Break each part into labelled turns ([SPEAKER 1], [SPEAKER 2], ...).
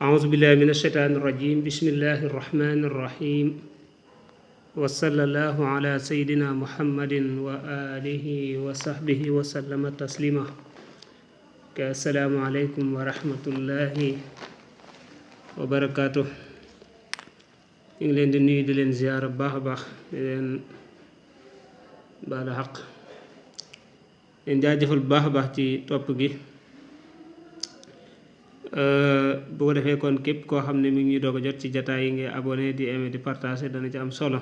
[SPEAKER 1] أعوذ بالله من الشيطان الرجيم بسم الله الرحمن الرحيم وصلى الله على سيدنا محمد وآله وصحبه وسلم تسليما السلام عليكم ورحمة الله وبركاته ñu ngi leen di nuyu di leen ziyaara baax a baax di leen baalu xaq leen jaajëfal bu baax a baax ci topp gi bu ko defee kon képp koo xam ne mi ngi doog a jot ci jataay yi ngay abonné di aimer di partager dana ci am solo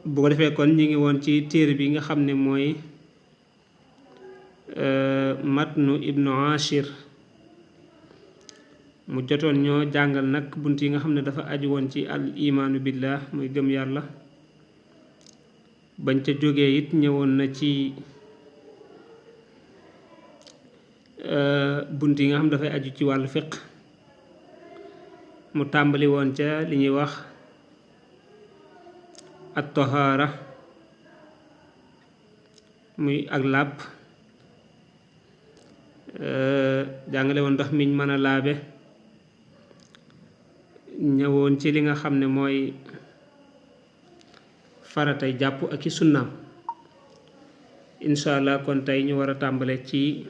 [SPEAKER 1] bu ko defee kon ñu ngi woon ci téere bi nga xam ne mooy matnu ibnu ashir mu jotoon ñoo jàngal nag bunt yi nga xam ne dafa aju woon ci al imaanu billah muy gëm yàlla bañ ca jógee it ñëwoon na ci bunt yi nga xam dafay aju ci wàllu fiq mu tàmbali woon ca li ñuy wax at tahaara muy ak làpp jàngale woon ndox miñ mën a laabe ñëwoon ci li nga xam ne mooy faratay jàpp ak i sunnaam incha allah kon tey ñu war a tàmbale ci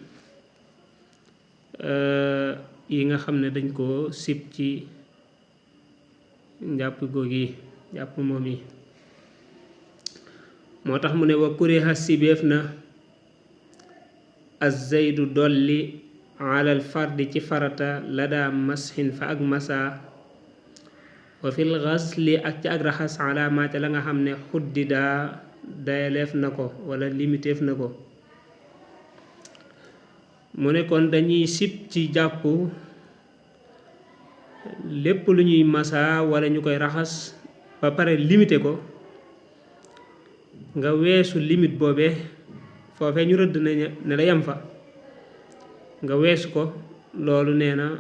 [SPEAKER 1] yi nga xam ne dañ koo sib ci njàpp googi jàpp moom yi moo tax mu ne wa kuriha sibeef na az-zaydu dolli alal fardi ci farata la daa masxin fa ak masa wa fil ghasli ak ci ak raxas alaama ca la nga xam ne xuddi daa dayaleef na ko wala limiteef na ko mu ne kon dañuy sib ci jàpp lépp lu ñuy masa wala ñu koy raxas ba pare limité ko nga weesu limite boobee foofee ñu rëdd ne la yem fa nga weesu ko loolu nee na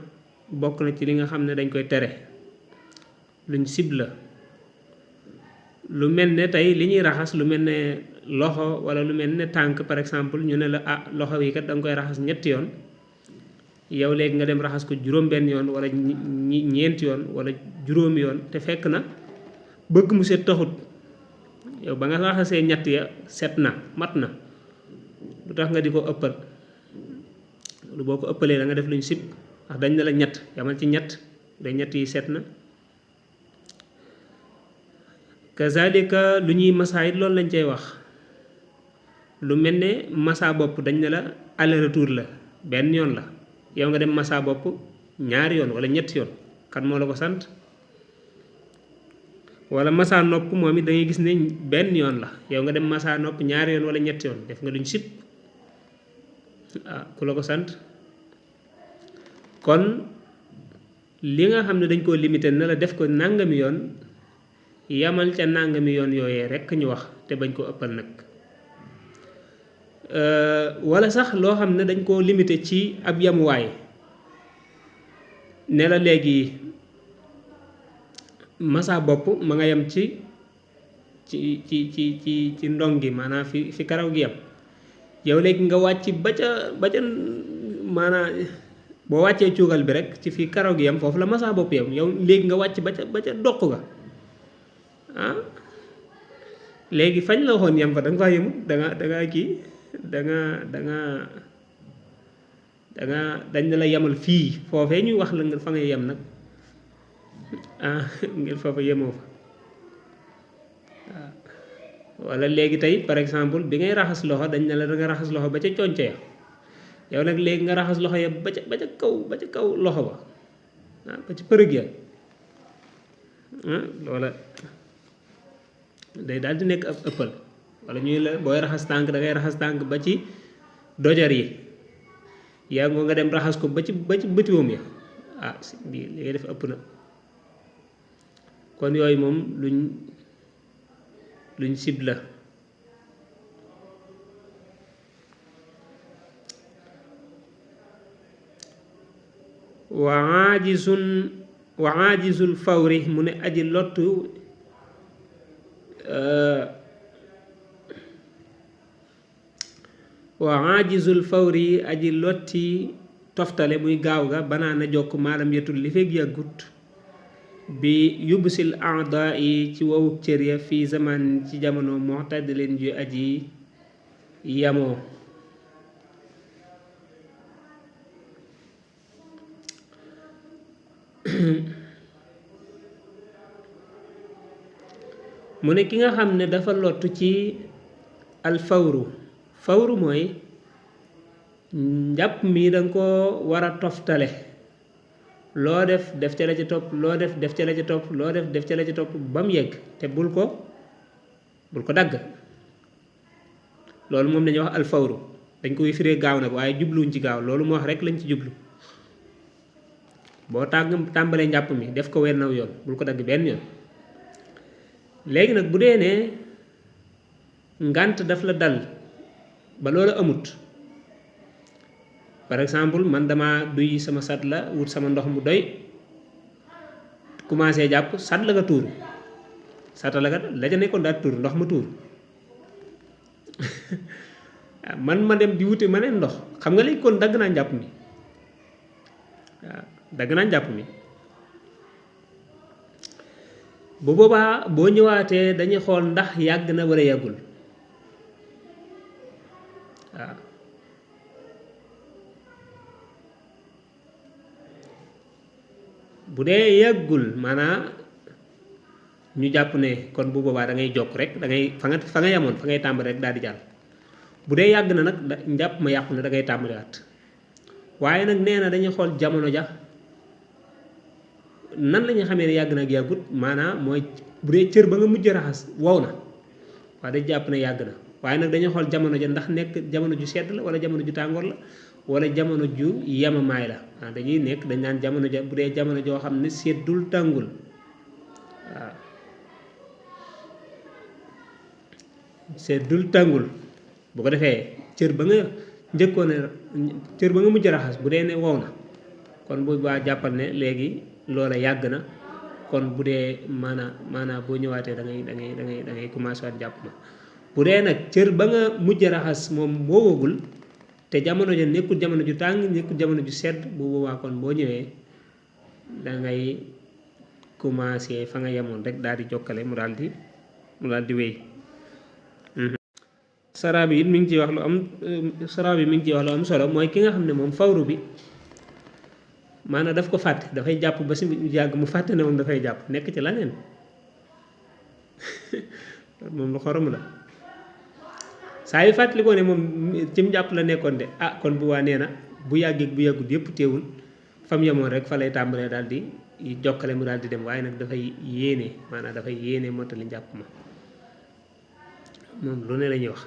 [SPEAKER 1] bokk na ci li nga xam ne dañ koy tere luñ sib la lu mel ne tey li ñuy raxas lu mel ne loxo wala lu mel ne tànk par exemple ñu ne la loxo yi kat da nga koy raxas ñetti yoon yow léegi nga dem raxas ko juróom-benn yoon wala ñeenti yoon wala juróomi yoon te fekk na bëgg mu set taxut yow ba nga raxasee ñett ya set na mat na lu tax nga di ko ëppal lu boo ko ëppalee da nga def luñ sib ndax dañ ne la ñett yamal ci ñett da ñett yi set na kazalika lu ñuy masaa it loolu lañ cay wax lu mel ne massa bopp dañ ne la aller retour la benn yoon la yow nga dem massa bopp ñaari yoon wala ñetti yoon kan moo la ko sant wala massa nopp moom it da ngay gis ne benn yoon la yow nga dem massa nopp ñaari yoon wala ñetti yoon def nga luñ sib ku la ko sant kon li nga xam ne dañ koo limité na la def ko nàngami yoon yamal ca nàngami yoon yooyee rekk ñu wax te bañ ko ëppal nag wala sax loo xam ne dañ koo limité ci ab yamuwaay ne la léegi massa bopp ma nga yem ci ndong gi maanaam fi karaw gi yem yow léegi nga wàcc ba ca maanaam boo wàccee cuugal bi rek ci fi karaw gi yem foofu la massa bopp yem yow léegi nga wàcc ba ca doq ga léegi fañ la waxoon yem fa da nga faa yemut danga kii dañ ne la yemal fii foofee ñuy wax la nga fa ngay yem nag ngir foofa yemoo fa wala léegi tey par exemple bi ngay raxas loxo dañ ne la da nga raxas loxo ba ca conco ya yow nag léegi nga raxas loxo ya ba ca kaw loxo ba ba ci përëg ya loola day daal di nekk ab ëppal wala ñuy la booy raxas tànk da ngay raxas tànk ba ci dojar yi yaa nga dem raxas ko ba ci bëtiwoom ya li ngay def ëpp na kon yooyu moom luñ sib la wa aajizul fawri mu ne aji lottu wa aajizul fawri aji lotti toftale muy gaaw ga banaana jokk maalam yetul li fekk yàggut bi yubsil aada yi ci wowu cër ya fii zaman ci jamono mu'tad leen ju aji yamoo mu ne ki nga xam ne dafa lottu ci alfawru fawru mooy njàpp mi danga ko war a toftale loo def def ca la ci topp loo def def ca la ci topp loo def def ca la ci topp ba mu yegg te bul ko dagg loolu moom dañuy wax alfawru dañ koy firee gaaw nag waaye jubluwuñ ci gaaw loolu moo wax rek lañ ci jublu boo tàmbalee njàpp mi def ko wenn aw yoon bul ko dagg benn yoon léegi nag bu dee ne ngànt daf la dal ba loolu amut par exemple man dama duy sama sat la wut sama ndox mu doy commencé jàpp sat la nga tuuru sata la nga la ca nekkoon daal tuuru ndox ma tuuru man ma dem di wuti ma ne ndox xam nga léegi kon dagg naa njàpp mi waaw dagg naa njàpp mi bu boobaa boo ñëwaatee dañuy xool ndax yàgg na wala yàggul waaw bu dee yàggul maanaa ñu jàpp ne kon bu boobaa da ngay jokk rek da ngay fa nga yamoon fa ngay tàmbali rek daal di jàll bu dee yàgg na nag njàpp ma yàqu na da ngay tàmbaliwaat waaye nag nee na dañuy xool jamono ja nan la ñuy xamee ne yàgg na ak yàggut maanaam mooy bu dee cër ba nga mujj raxas wow na waaye dañ jàpp ne yàgg na waaye nag dañuy xool jamono ja ndax nekk jamono ju sedd la wala jamono ju tàngoor la wala jamono ju yemamaay la waaw dañuy nekk dañ naan jamono ja bu dee jamono joo xam ne seddul tàngul waaw seddul tàngul bu ko defee cër ba nga njëkkoon a cër ba nga mujj raxas bu dee ne wow na kon bu baa jàppal ne léegi loola yàgg na kon bu dee maanaam boo ñëwaatee da ngay commencé waat jàpp ma bu dee nag cër ba nga mujj raxas moom woowagul te jamono ja nekkul jamono ju tàng nekkul jamono ju sedd bu boobaa kon boo ñëwee da ngay commencé fa nga yemoon rek daal di jokkale mu daal di wéy. saraa bi it mi ngi ciy wax lu am saraa bi mi ngi ciy wax lu am solo mooy ki nga xam ne moom fawru bi maanaam daf ko fàtte dafay jàpp ba si yàgg mu fàtte ne moom dafay jàpp nekk ci leneen moom lu xorom la saa yu fàttali ko ne moom cim jàpp la nekkoon de ah kon bu waa nee na bu yàggee bu yàggut yëpp teewul fam yemoon rek fa lay tàmbalee daal di jokkale mu daal di dem waaye nag dafay yéene maanaam dafay yéene mottali njàpp ma moom lu ne la ñuy wax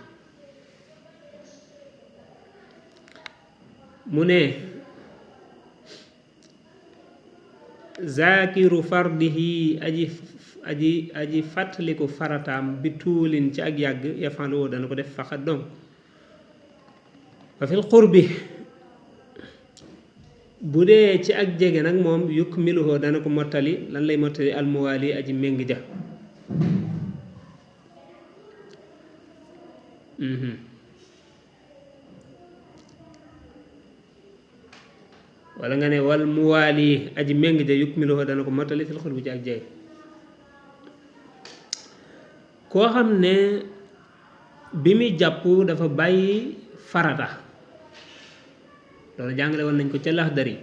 [SPEAKER 1] mu ne zaakiru fardihi aji fàttaliku farataam bi tuulin ci ak yàgg yafalu dana ko def faxat donc wa fil qurbi bu dee ci ak jege nag moom yukmiluhu dana ko mottali lan lay mottali almuwaali aji méng ja wala nga ne wal muwaali aji méng ja yukmiluhu dana ko mottali fil qurbi ci ak jege koo xam ne bi muy jàpp dafa bàyyi farata loolu jàngale woon nañ ko ca Laxdari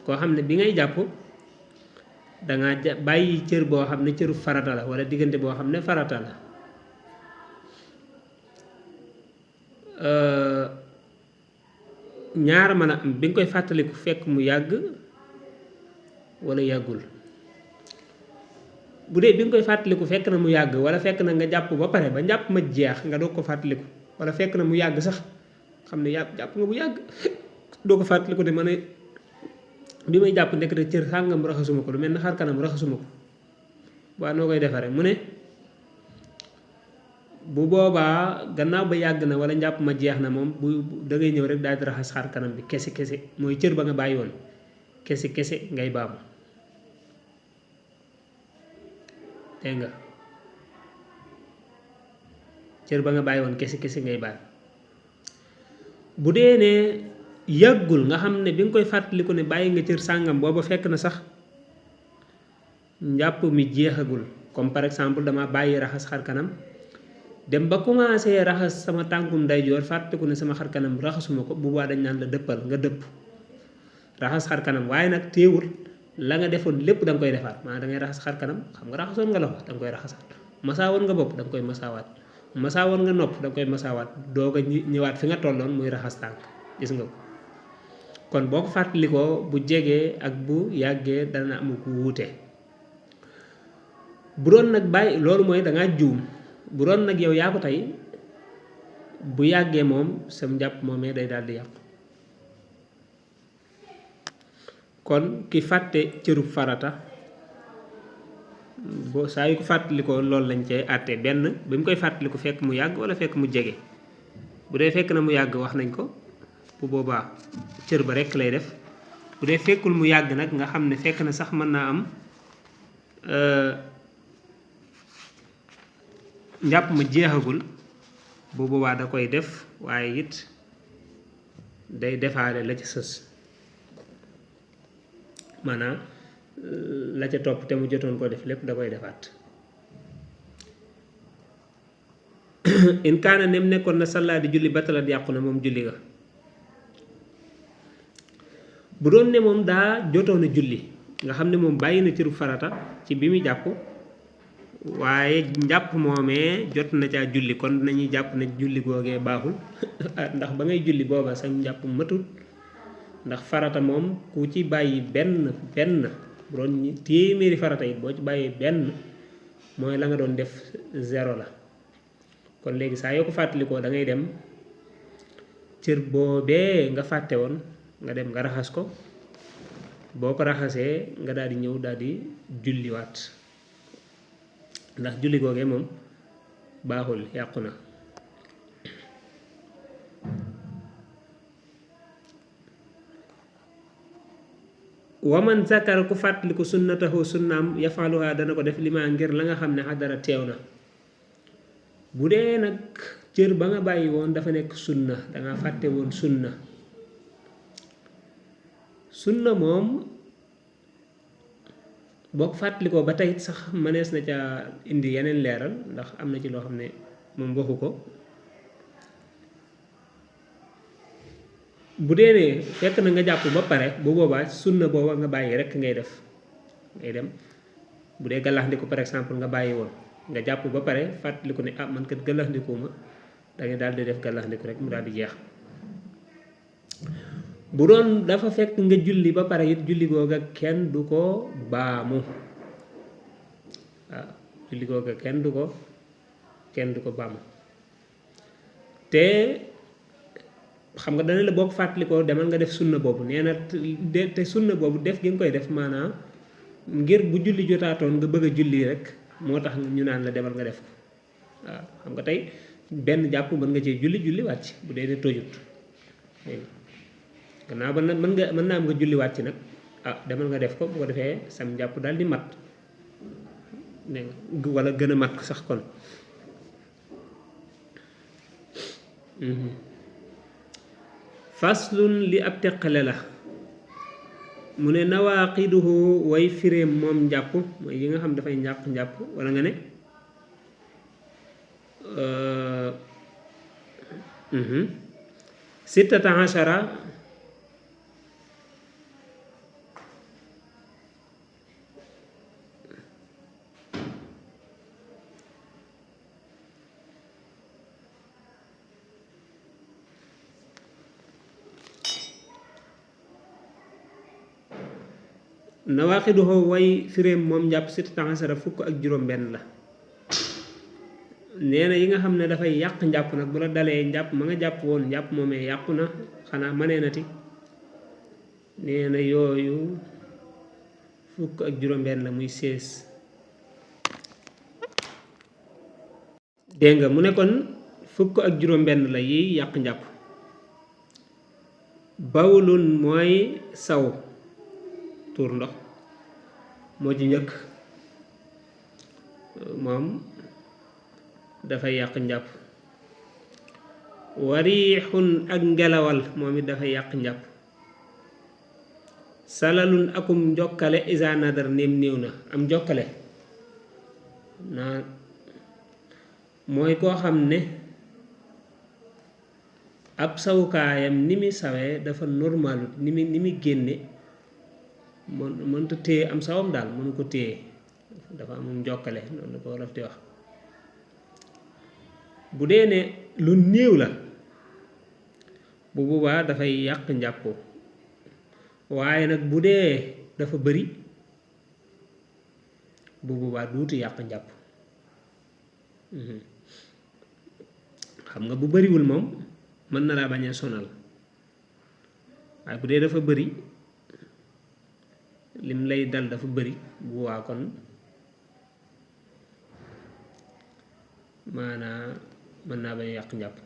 [SPEAKER 1] koo xam ne bi ngay jàpp danga bàyyi cër boo xam ne cëru farata la wala diggante boo xam ne farata la ñaar mën a am bi nga koy fàttaliku fekk mu yàgg wala yàggul bu dee bi nga koy fàttaliku fekk na mu yàgg wala fekk na nga jàpp ba pare ba njàpp ma jeex nga doog ko fàttaliku wala fekk na mu yàgg sax xam ne jàpp nga bu yàgg doo ko fàttaliku de ma ne bi may jàpp nekk te cër sàngam raxasuma ko lu mel ne xar kanam raxasuma ko waaw noo koy defaree mu ne bu boobaa gannaaw ba yàgg na wala njàpp ma jeex na moom bu da ngay ñëw rek daal di raxas xar kanam bi kese mooy cër ba nga bàyyi woon kese ngay baamu dégg nga cër ba nga bàyyi woon kese ngay bàyyi bu dee ne yàggul nga xam ne bi nga koy fàttaliku ne bàyyi nga cër sàngam booba fekk na sax njàpp mi jeexagul comme par exemple dama bàyyi raxas xar kanam dem ba commencé raxas sama tànkum ndeyjoor fàttaliku ne sama xar kanam raxasuma ko bu boobaa dañ naan la dëppal nga dëpp raxas xar kanam waaye nag teewul la nga defoon lépp da nga koy defaat maanaam da ngay raxas xar kanam xam nga raxasoon nga loxo da nga koy raxasaat masaawoon nga bopp da nga koy masaawaat masaawoon nga nopp da nga koy masaawaat doog a ñëwaat fi nga tolloon muy raxas tànk gis nga ko kon boo ko fàttalikoo bu jegee ak bu yàggee dana am ku wuute bu doon nag bàyyi loolu mooy da ngaa juum bu doon nag yow yaa ko tey bu yàggee moom sam njàpp moomee day daal di yàqu kon ki fàtte cërub farata boo saa yu ko fàttalikoo loolu lañ cay àtte benn bi mu koy fàttaliku fekk mu yàgg wala fekk mu jege bu dee fekk na mu yàgg wax nañ ko bu boobaa cër ba rekk lay def bu dee fekkul mu yàgg nag nga xam ne fekk na sax mën naa am njàpp ma jeexagul bu boobaa da koy def waaye it day defaale la ca sës maanaam la ca topp te mu jotoon ko def lépp da koy defaat in kaana nem nekkoon na sallaa di julli batalat yàqu na moom julli ga bu doon ne moom daa jotoon a julli nga xam ne moom bàyyi na cëru farata ci bi muy jàpp waaye njàpp moomee jot na caa julli kon nañuy jàpp ne julli googee baaxul ndax ba ngay julli booba sax njàpp matul ndax farata moom ku ci bàyyi benn bu doon téeméeri farata yi boo ci bàyyi benn mooy la nga doon def zéro la kon léegi saa yoo ko fàttalikoo da ngay dem cër boobee nga fàtte woon nga dem nga raxas ko boo ko raxasee nga daal di ñëw daal di julliwaat ndax julli googee moom baaxul yàqu na waman zakara ku fàttaliku sunnatahu sunnaam yafaluha dana ko def lima ngir la nga xam ne xadara teew na bu dee nag cër ba nga bàyyi woon dafa nekk sunna danga fàtte woon sunna moom boo ko fàttalikoo ba tey sax mënees na ca indi yeneen leeral ndax am na ci loo xam ne moom waxu ko bu dee ne fekk na nga jàpp ba pare bu boobaa sunna booba nga bàyyi rekk ngay def ngay dem bu dee gàllaxndiku par exemple nga bàyyi woon nga jàpp ba pare fàttaliku ne man kat gàllaxndiku ma da ngay daal di def gàllaxndiku rek mu daal di jeex bu doon dafa fekk nga julli ba pare it julli googa kenn du ko baamu waaw julli googa kenn du ko baamu te xam nga dana la boo ko fàttalikoo demal nga def sunna boobu nee na te sunna boobu def gi nga koy def maanaam ngir bu julli jotaatoon nga bëgg a julli rek moo tax ñu naan la demal nga def ko waaw xam nga tey benn jàpp mën nga cee julli wàcc bu dee ne tojut gannaaw ba nag mën naa am nga julli wàcc nag demal nga def ko bu ko defee sam jàpp daal di mat wala gën a mat ko sax kon faslun li ab teqale la mu ne nawaaqiduhu way firéem moom njàpp mooy yi nga xam dafay njàpp wala nga ne sittata ashara nawaaqiduhu way firéem moom njàpp sittata ashara fukk ak juróom benn la nee na yi nga xam ne dafay yàq njàpp nag bu la dalee njàpp ma nga jàpp woon njàpp moomee yàqu na xanaa mënee na ti nee na yooyu fukk ak juróom benn la muy 16 dégg nga mu ne kon fukk ak juróom benn la yi yàq njàpp bawlun mooy saw tuur ndox moo ci njëkk moom dafay yàq njàpp wariixun ak ngelawal moom it dafay yàq njàpp salalun akum njokkale isa nadar néem néew na am njokkale naa mooy koo xam ne ab sawukaayam ni muy sawee dafa normalut ni muy génne mënta téye am sawam daal mënu ko téye dafa amum njokkale noonu la ko wolof di wax bu dee ne lu néew la bu boobaa dafay yàq njàpp waaye nag bu dee dafa bari bu boobaa duutu yàq njàpp xam nga bu bariwul moom mën na laa bañ a sonal waaye bu dee dafa bari lim lay dal dafa bari bu boobaa kon maanaa mën naa bañ a yàq njàpp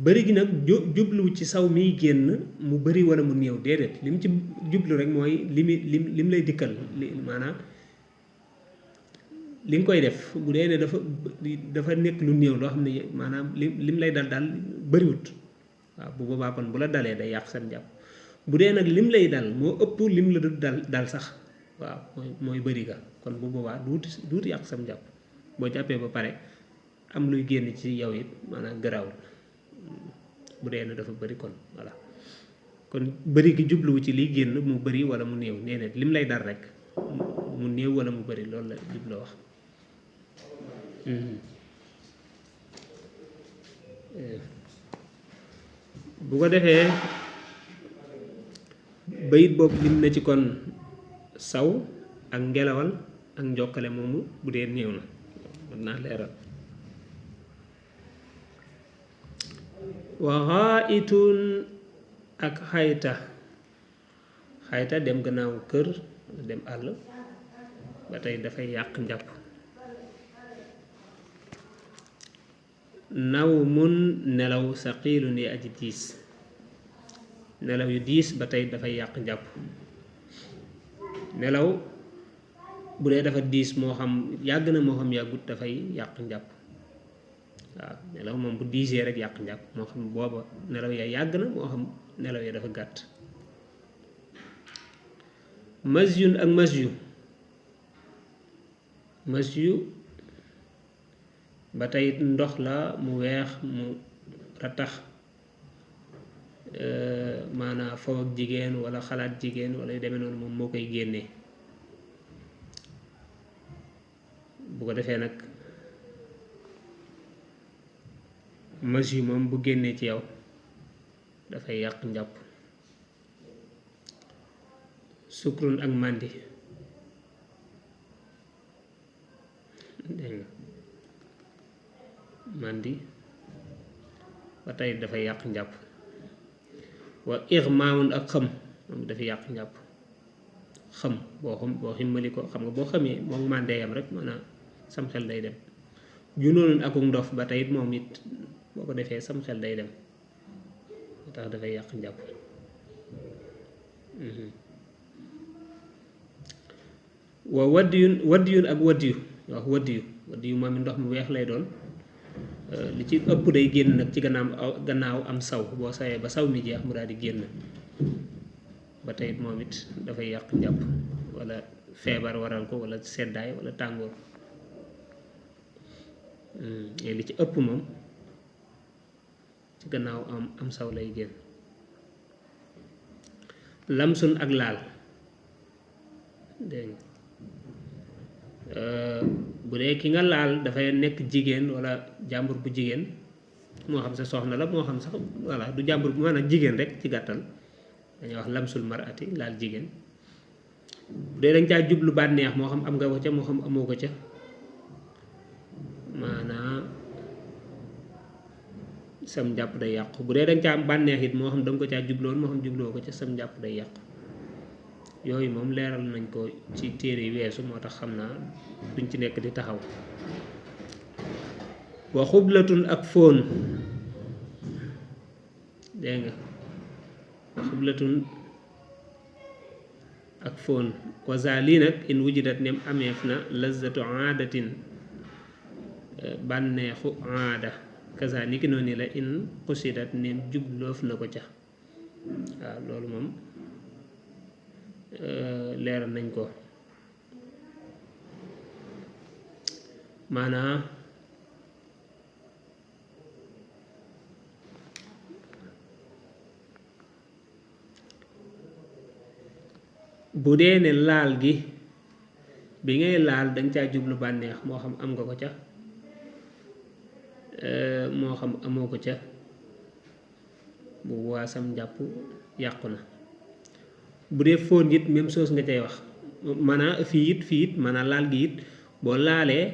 [SPEAKER 1] bari gi nag jublu ci saw miy génn mu bari wala mu néew déedéet lim ci jublu rek mooy lim lay dikkal maanaam li nga koy def bu dee ne dafa nekk lu néew loo xam ne maanaam lim lay dal daal bariwut waaw bu boobaa kon bu la dalee day yàq seen njàpp bu dee nag lim lay dal moo ëpp lim la du dal sax waaw mooy bari ga kon bu boobaa duuti yàq sam njàpp boo jàppee ba pare am luy génn ci yow it maanaam garaawul bu dee ne dafa bari kon voilà kon bari gi jubluwu ci liy génn mu bari wala mu néew nee na lim lay dal rek mu néew wala mu bari loolu la jubloo wax bu ko defee bayit boobu lim na ci kon saw ak ngelawal ak njokkale moomu bu dee néew na mën naa leeral wa xaayitun ak xayta dem gannaaw kër dem àll ba tey dafay yàq njàpp naw mun nelaw saqiilun yi aji diis nelaw yu diis ba tey dafay yàq njàpp nelaw bu dee dafa diis moo xam yàgg na moo xam yàggut dafay yàq njàpp waaw nelaw moom bu diisee rek yàq njàpp moo xam booba nelaw ya yàgg na moo xam nelaw ya dafa gàtt masyun ak masyu ba tey ndox la mu weex mu ratax maanaam foofu ak jigéen wala xalaat jigéen wala yu demee noonu moom moo koy génnee bu ko defee nag masyu moom bu génnee ci yow dafay yàq njàpp sukrun ak màndi dégg nga màndi ba tey dafay yàq njàpp wa ixmaawun ak xëm moom dafay yàq njàpp xëm boo ximmali ko xam nga boo xamee moom màndee yam rek maanaam sam xel day dem junoonun akuk ndof ba tey moom it boo ko defee sam xel day dem moo tax dafay yàq njàpp wa waddiyun ak waddiyu wax waddiyu moom it ndox mu weex lay doon li ci ëpp day génn nag ci gannaaw am saw boo sawee ba saw mi jeex mu daal di génn ba tey moom it dafay yàq njàpp wala feebar waral ko wala seddaay wala tàngoor li ci ëpp moom ci gannaaw am saw lay génn lamsun ak laal dégg bu dee ki nga laal dafay nekk jigéen wala jàmbur bu jigéen moo xam sa soxna la moo xam sax voilà du jàmbur bu maanaam jigéen rek ci gàttal dañuy wax lamsul marati laal jigéen bu dee dañ caa jublu bànneex moo xam am nga ko ca moo xam amoo ko ca maanaam sam njàpp day yàqu bu dee dañ caa am bànneex it moo xam danga ko caa jubloon moo xam jubloo ko ca sam njàpp day yàqu yooyu moom leeral nañ ko ci téere yi weesu moo tax xam naa duñ ci nekk di taxaw wa xublatun ak fóon dégg nga wa xublatun ak fóon wasa lii nag in wujudat nem ameef na lazatu aadatin bànneexu aada kasa ni ki noonu la in xusidat neem jubloof na ko ca waaw loolu moom leeral nañ ko maanaa bu dee ne laal gi bi ngay laal danga caa jublu bànneex moo xam am nga ko ca moo xam amoo ko ca bu waasam njàpp yàqu na bu dee fóon it même chose nga cay wax maanaa fii it maanaa laal gi it boo laalee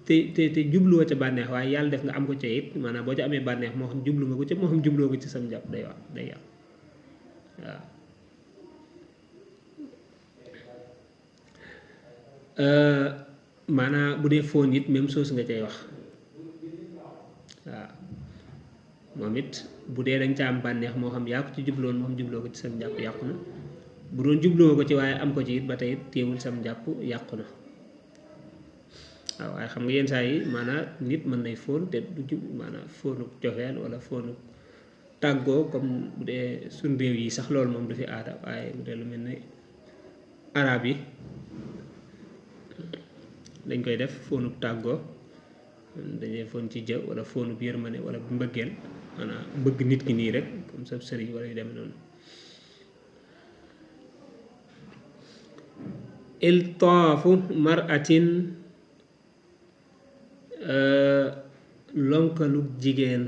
[SPEAKER 1] te jubluwoo ca bànneex waaye yàlla def nga am ko ca it maanaam boo ca amee bànneex moo xam jublu nga ko ca moo xam jubloo ko ci sam njàpp day wax day yàqu waaw maanaam bu dee fóon it même chose nga cay wax waaw moom it bu dee dañ ca am bànneex moo xam yaa ko ci jubloon moo xam jubloo ko ci sam njàpp yàqu na bu doon jubloo ko ci waaye am ko ci it ba tey téewul sam njàpp yàqu na waaw waaye xam nga yenn saa yi maanaam nit mën nay fóon te du jub maanaam fóonu cofeel wala fóonu tàggoo comme bu dee suñ réew yi sax loolu moom du fi aada waaye bu dee lu mel ne arab yi dañ koy def fóonu tàggoo dañuy fóon ci jë wala fóonu yërmande wala mbëggeel maanaam mbëgg nit ki nii rek comme sa sëriñ wala yu demee noonu iltaafu maratin lonkalu jigéen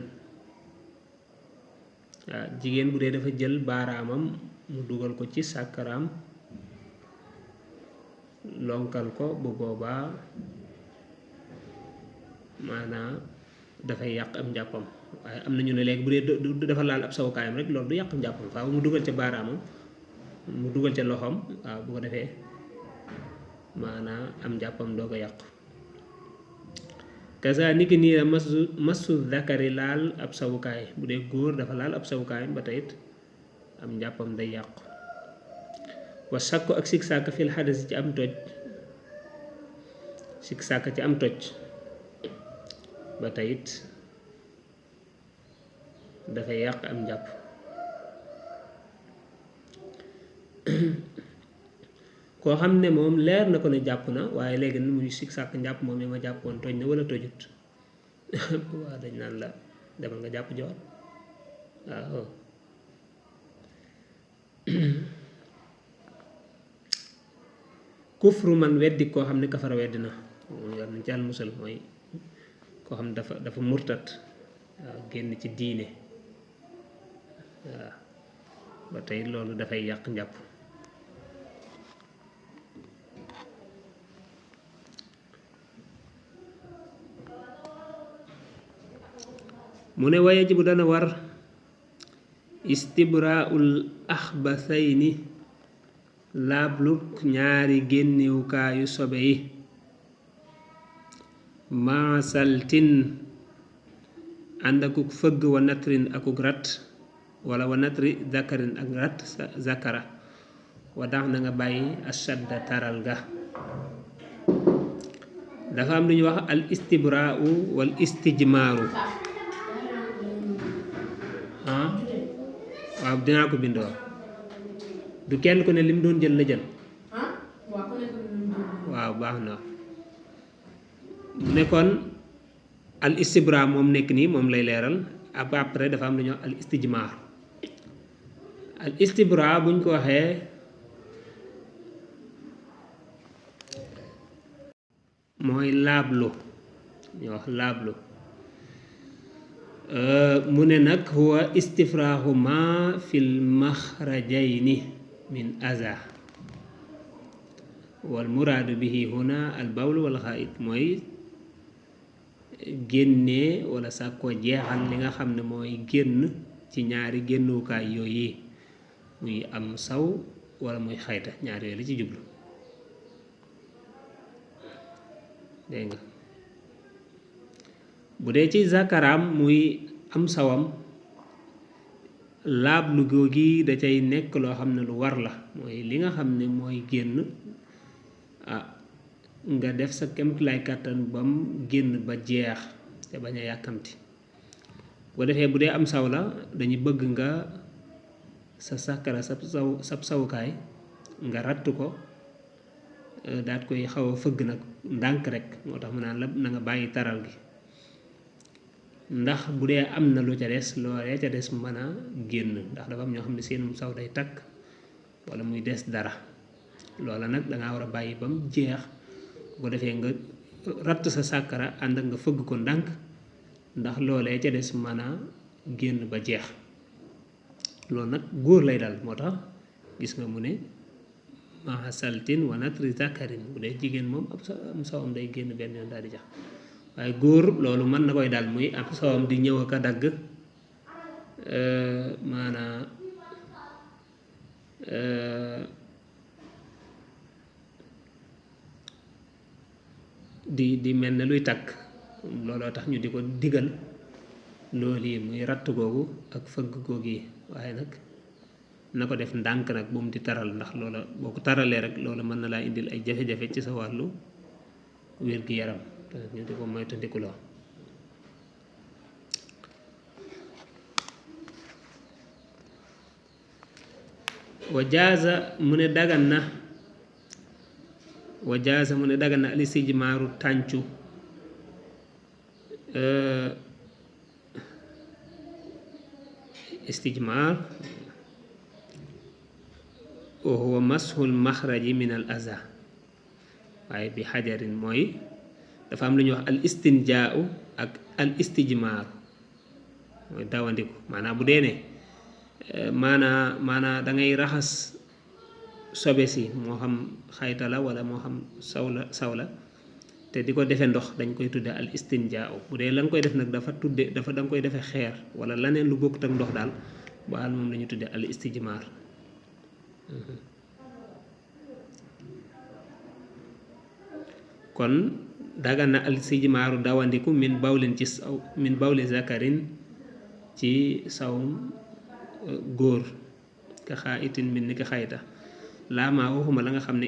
[SPEAKER 1] waaw jigéen bu dee dafa jël baaraamam mu dugal ko ci sàkkaraam lonkal ko bu boobaa maanaam dafay yàq am njàppam waaye am na ñu ne léegi bu dee dafa laal ab sawukaayam rek loolu du yàq njàppam faaw mu dugal ca baaraamam mu dugal ca loxoom waaw bu ko defee maanaam am njàppam doo ko yàqu kasa niki nii la masu zakari laal ab sawukaay bu dee góor dafa laal ab sawukaayam ba teyit am njàppam day yàqu wa sakku ak sik sàkk fil xadasi ci am toj sik sàkk ci am toj ba teyit dafay yàq am njàpp koo xam ne moom leer na ko ne jàpp na waaye léegi nu muy sik sàkk njàpp moom yi ma jàppoon toj na wala tojut waaw dañ naan la demal nga jàpp joor waaw kufru man weddi koo xam ne kafara weddi na yor nañ ci àll musal mooy koo xam ne dafa murtat waaw génn ci diine waaw ba tey loolu dafay yàq njàpp mu ne waye ji bu dana war istibraul axbasayni laabluk ñaari génnewukaayu sobe yi maasaltin ànd akuk fëgg wa natrin akuk rat wala wa natri zakarin ak rat zakara wa dax na nga bàyyi ashadda taral ga dafa am lu ñuy wax al istibraau wal istijmaaru waaw dinaa ko bindoo du kenn ku ne lim doon jël la jël waaw baax na mu nekkoon al istibra moom nekk nii moom lay leeral après dafa am lu ñuy wax al istijmaar al istibra buñ ko waxee mooy laablu ñu wax laablu mu ne nag huwa istifraaxu ma fil maxrajayni min aza wal muraadu bihi huna al bawl wal xaayit mooy génnee wala sax ko jeexal li nga xam ne mooy génn ci ñaari génnukaay yooyu muy am saw wala muy xayta ñaar yooyu la ci jublu dégg nga bu dee ci zakaraam muy am sawam laab lu googi da cay nekk loo xam ne lu war la mooy li nga xam ne mooy génn nga def sa kemt lay kàttan bam génn ba jeex te bañ a yàkkamti bu defee bu dee am saw la dañuy bëgg nga sa sàkkara sab sawukaay nga ratt ko daat koy xaw a fëgg nag ndànk rek moo tax mu naan la na nga bàyyi taral gi ndax bu dee am na lu ca des loolee ca des mën a génn ndax dafa am ñoo xam ne seenum saw day takk wala muy des dara loola nag dangaa war a bàyyi ba mu jeex bu defee nga ratt sa sàkkara ànd ak nga fëgg ko ndànk ndax loolee ca des mën a génn ba jeex loolu nag góor lay dal moo tax gis nga mu ne maa saltin wa natri zakarin bu dee jigéen moom am sawam day génn benn yoon daal di jax waaye góor loolu mën na koy dal muy am sawam di ñëw ak a dagg maanaa di mel ne luy takk looloo tax ñu di ko digal loolu yi muy ratt googu ak fëgg googu yi waaye nag na ko def ndànk nag bu mu di taral ndax loola boo ko taralee rek loola mën na laa indil ay jafe-jafe ci sa wàllu wér-gi-yaram te ñu di ko moytandikuloo wa jaaza mu ne dagan na al istijmaaru tàncu istijmaar wa huwa mashul maxraji min al aza waaye bi xajarin mooy dafa am lu ñuy wax al istinjaau ak al istijmaar mooy dawandiku maanaam bu dee ne maanaa da ngay raxas sobe si moo xam xayta la wala moo xam saw la te di ko defee ndox dañ koy tudde al istinjaau bu dee la nga koy def nag dafa da nga koy defee xeer wala laneen lu bokkut ak ndox daal bu al moom la ñu tudde al istijmaar kon dagan na al istijmaaru dawandiku min bawli zakarin ci sawum góor ka xaa itin min ni ki xayta laamaa waxuma la nga xam ne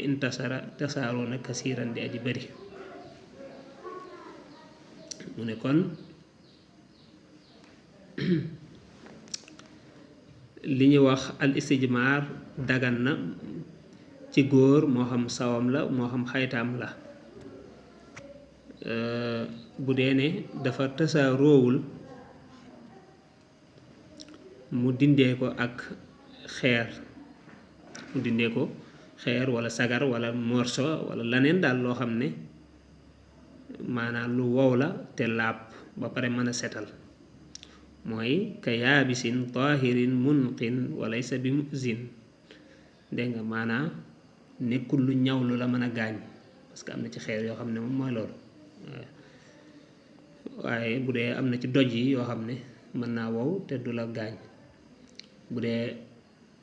[SPEAKER 1] tasaaroo na kasiiran di aji bari mu ne kon li ñu wax al istijmaar dagan na ci góor moo xam sawam la moo xam xaytaam la bu dee ne dafa tasaaroowul mu dindee ko ak xeer wala sagar wala morso wala laneen daal loo xam ne maanaam lu wow la te laab ba pare mën a setal mooy ka yaabisin tahirin munqin walaysa bi muzin dégg nga maanaam nekkul lu ñaw lu la mën a gaañ parce que am na ci xeer yoo xam ne moom mooy loolu waaye bu dee am na ci doj yi yoo xam ne mën naa wow te du la gaañ bu dee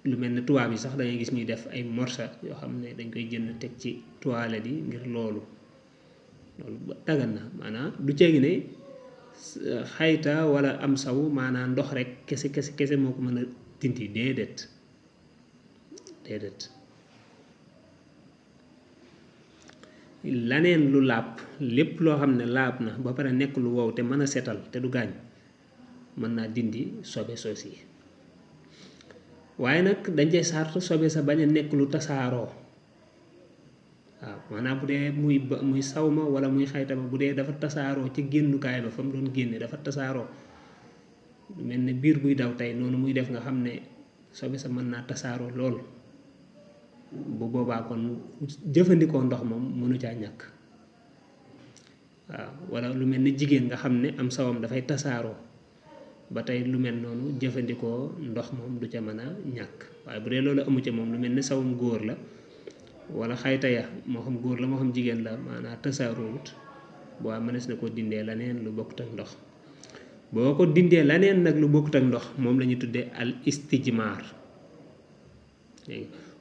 [SPEAKER 1] lu mel ne tubaab yi sax dangay gis ñuy def ay morsa yoo xam ne dañ koy jënd teg ci toilette yi ngir loolu dagan na maanaam du ceegi ne xayta wala am saw maanaam ndox rek kese moo ko mën a dindi déedéet laneen lu laab lépp loo xam ne laab na ba pare nekk lu wow te mën a setal te du gaañ mën naa dindi sobe soos yi waaye nag dañ cee sartu sobe sa bañ a nekk lu tasaaroo waaw maanaam bu dee muy saw ma wala muy xayta ma bu dee dafa tasaaroo ci génnukaay ba fa mu doon génne dafa tasaaroo mel ne biir buy daw tey noonu muy def nga xam ne sobe sa mën naa tasaaroo lool bu boobaa kon jëfandikoo ndox moom mënu caa ñàkk waaw wala lu mel ni jigéen nga xam ne am sawam dafay tasaaroo ba tey lu mel noonu jëfandikoo ndox moom du ca mën a ñàkk waaye bu dee loolu amu ca moom lu mel ni sawum góor la wala xayta ya moo xam góor la moo xam jigéen la maanaam tasaaroowut boo mënees na ko dindee laneen lu bokkut ak ndox boo ko dindee laneen nag lu bokkut ak ndox moom la ñu tuddee al istijmaar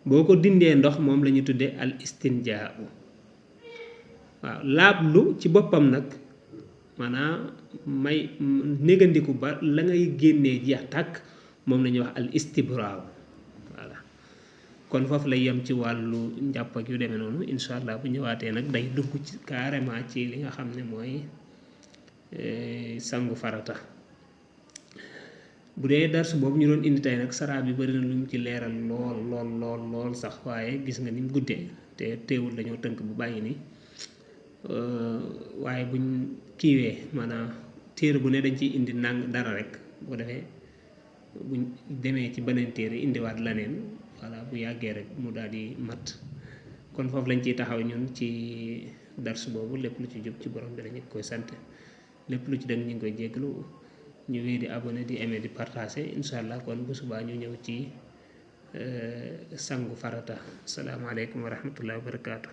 [SPEAKER 1] boo ko dindee ndox moom la ñu tuddee al istinjaa waaw laablu ci boppam nag maanaam may négandiku ba la ngay génnee jeex tàkk moom la ñuy wax al istibraaw voilà kon foofu lay yem ci wàllu njàpp ak yu demee noonu incha allah bu ñëwaatee nag day dugg ci carrément ci li nga xam ne mooy sangu farata bu dee dars boobu ñu doon indi tey nag saraa bi bari na lu mu ci leeral lool sax waaye gis nga ni mu guddee te teewul dañoo tënk bu bàyyi ni waaye buñ kiiwee maanaam téere bu ne dañ ciy indi dara rek bu ko defee buñ demee ci beneen téere indiwaat leneen voilà bu yàggee rek mu daal di mat kon foofu lañ ciy taxaw ñun ci dars boobu lépp lu ci jub ci borom bi lañu koy sant lépp lu ci dëng ñu ngi koy jéggalu ñu wéy di abonné di aimer di partager incha allah kon bu subaa ñu ñëw ci sangu farata asalaamaaleykum wa rahmatullahi wa barakaatu.